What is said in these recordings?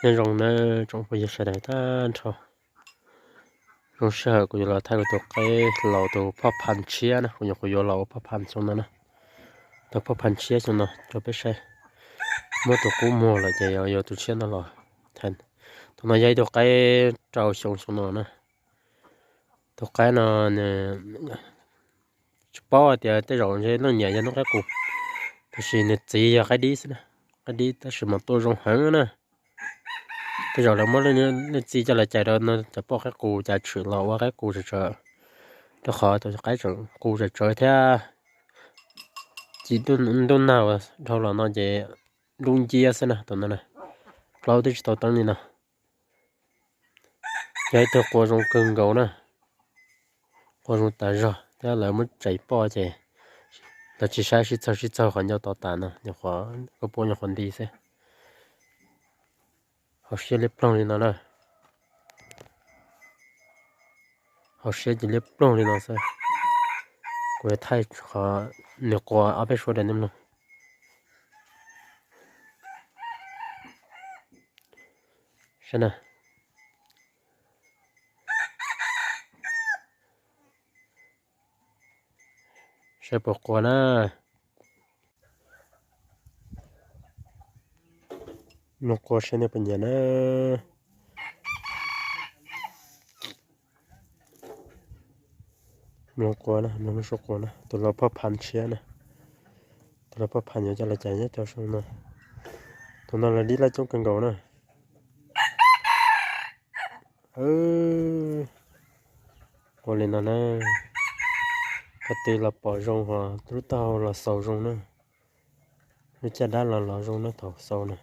Nyob zoo na tsoom phooj ywg sawv daws tag nrho. Zoo sij hawm kuv yuav los thaij kuv tus qaib laus tus phoj phan tshiab na, kuv nyuam qhuav yuav los ua phoj phan xyoo no na. Tus phoj phan tshiab xyoo no rau peb saib. Muab tus qub muag lawm ces yuav yuav tus tshiab no los. Tus no yog ib tug qaib rau xyoo xyoo no na. Tus qaib no nws tsis paub hais tias tej zaum ntshe leej niam yog noob qaib qus, tab sis nws txiv yog qaib dib xwb na. Qaib dib tab sis mas tuaj zoo heev na. Tej zaum lawv muab leej txiv coj los cais rau no cov poj qaib qus cas tshwm los ua qaib qus tsawv tsawv, rau qhov tus qaib tseem qus tsawv tsawv thiab. Cim ntuj nag uas dhau los no ces dub nciab xwb na tus no. Plaub twb tsis tau teeb li no. Yog ib tug qua zoo kawg nkaus na, qua zoo tas zog thiab lawv muab tsais poj ces lawv tsis saib sib txawg sib txawg qhov ncauj to tas no, nyuam qhuav koj puab nyuam qhuav nti xwb. Hauv siab liab ploog li no na. Hauv siab ces liab ploog li no xwb. Kuv yuav thaij qhov nws qua ob peb suab rau nej mloog. Saib na. Saib puas qua na. Mloog qua saib nej puas nyiam na. Mloog qua na, mloog lub suab qua na, tus laus phoj phan tshiab na. Tus laus phoj phan yuav coj los cais nyob rau xyoo no. Tus no lawv dib laj coob kawg nkaus na. Ua li no na, qhov twg los pom zoo hos lub taub hau los xaus zoo na. Lub caj dab los los zoo na thaum xaus na.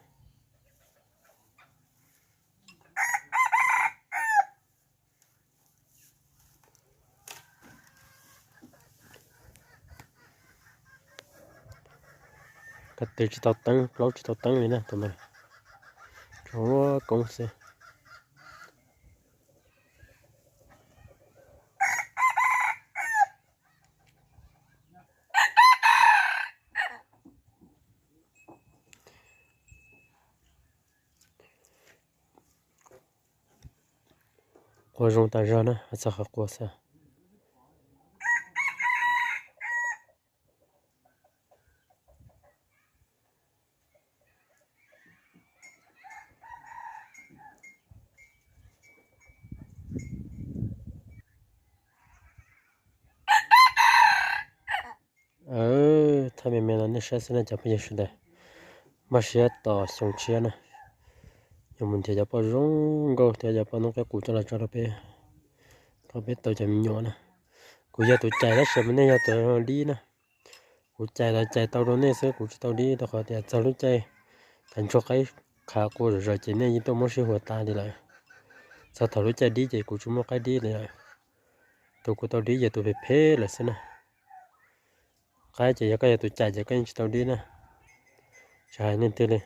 Ko tw tsis tau teeb, plaub tsis tau teeb li na tus no. Tsuas koob xwb. Qua zoo tas zog na, txog qhov qua xwb. Thaij me me los nej saib xwb na cov phooj ywg sawv daws. Npaj siab tos xyoo tshiab na, yuav mus nrhiav cov poj zoo nkauj thiab cov poj noob qaib qus coj los tso rau peb, kom peb tau cov me nyuam na. Kuv yog tus cais tab sis mas nej yog tus dib na. Kuv cais los cais tau rau nej xwb, kuv tsis tau dib rau qhov tias txog lub caij thav ntsuag qaib qhav qua zom zaws ces nej yeej tuaj muab sib huas tas li lawm. Txog thaum lub caij dib ces kuv tsis muaj qaib dib li lawm. Tus kuv tau dib yog tus phem phem lawm xwb na. Qaib ces yog koj yog tus cais ces koj yeej tsis tau dib na. Tsis hais leej twg li.